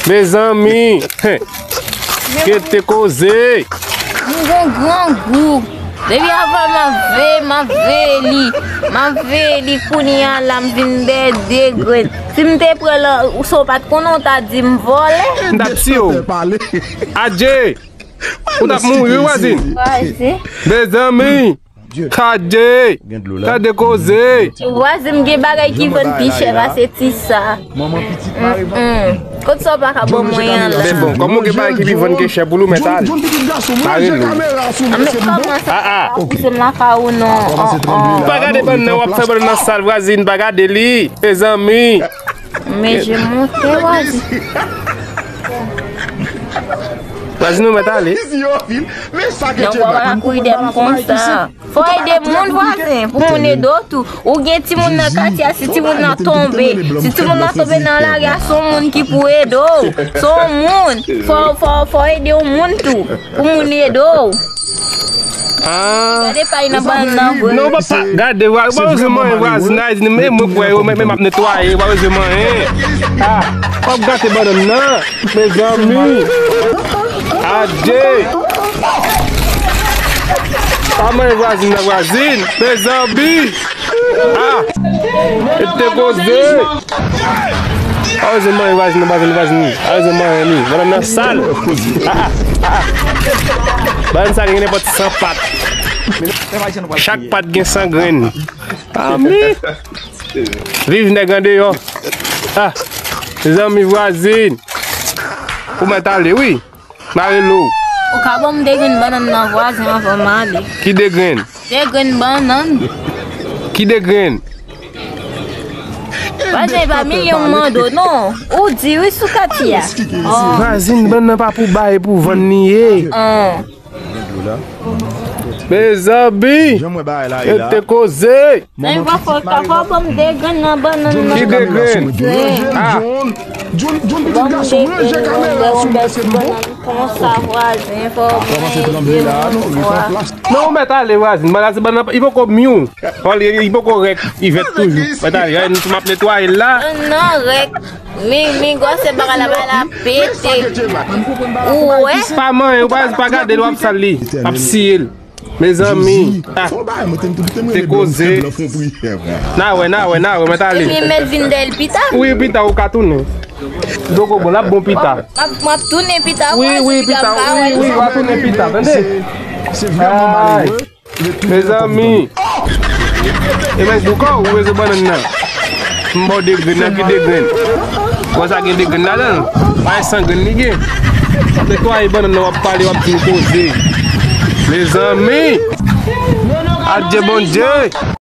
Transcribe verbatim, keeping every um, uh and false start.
Mezanmi, rete koze. M gon grangou. Depi avan m ap veye, m ap veye li. M ap veye li kounye a la, m vin bède grenn. Si m te pran l, ou sa w pa t konnen, w ta di m vòlè. M t ap tiye w. Adje! Ou t ap mouri, wi, vwazin. Vwazin. Mezanmi! Adje! Gade koze! Vwazin, gen bagay ki vann pi chè pase ti sa. Manman pitit mare vann. Kot sa w pa ka ban mwen an la? Men bon, kòm ou gen bagay ki pi vann ke chè pou li, ou mèt ale. Mare l. An men kòman sa? Ah, ah. Pouse m lakay ou non. Pa gade bannann nan, w ap fè bannann nan sal, vwazin, pa gade li. Mezanmi. Men je monte, vwazin. Vwazin, ou mèt ale. Yon bwa pa ka kouri dèyè m konsa. Fò ede moun, vwazin, pou moun ede w tou. Ou gen timoun nan katye a, si timoun nan tonbe, si timoun nan tonbe nan lari a, se yon moun ki pou ede w. Se yon moun. Fò, fò, fò ede yon moun tou, pou moun ede w. Ah. Gade pay nan bannann nan vre. Non, ou pa, pa gade, ou pa bezwen manyen vwazin nan, e mwen kwè yo, men, men m ap netwaye, ou pa bezwen manyen. Ah, w ap gate bannann nan. Mezanmi! Adje! Pa manyen vwazin nan, vwazin! Mezanmi! Ah! Rete koze! Pa oze manyen vwazin nan, vwazin, vwazin! Pa oze manyen li! Bannann nan sal! Ah, ah, ah, ah. Bannann sa gen nenpòt san pat. Chak pat gen san grenn. Ah, men! Viv nèg andeyò. Ah, mezanmi, vwazin. Ou mèt ale, wi. Mare l. Ou ka ban m de grenn bannann nan, vwazin, anvan m ale? Ki de grenn? De grenn bannann. Ki de grenn? Vwazin, e pa milyon m mande w, non. Ou di wi sou katye a. Vwazin, bannann pa pou bay, e pou vann li ye. An. Mezanmi! Rete koze! Zanmi, pa fò, pa fò ban m de grenn nan bannann nan. Ki de grenn? Ah. Ban m de grenn nan bannann konsa, vwazin, fò mwen ede yon fwa. Non, ou mèt ale, vwazin. Bannann se bannann, li poko miw. Li poko rèk, li vèt toujou. Mèt ale, m ap netwaye l la. Non, rèk. Mi, mi gwosè bagay la, bagay la pete. Ou wè? Pa manyen, ou pa, pa gade l, w ap sal li. Ap siye l. Mezanmi. Ah. Se koze. N a wè, n a wè, n a wè, mèt ale. Epi mèt vin dèyè l pita. Wi, pita, ou ka tounen. Doko bon, l ap bon pita. M ap, m ap tounen pita. Wi, wi, pita, wi, wi, w a tounen pita, tande? Ay. Mezanmi. E men bouka ou weze bannann nan. M ba w de grenn nan, ki de grenn? Konsa gen de grenn ladan l. Pa e san grenn li gen. W ap netwaye bannann nan, w ap pale, w ap di m koze. Mezanmi. Adje Bondye.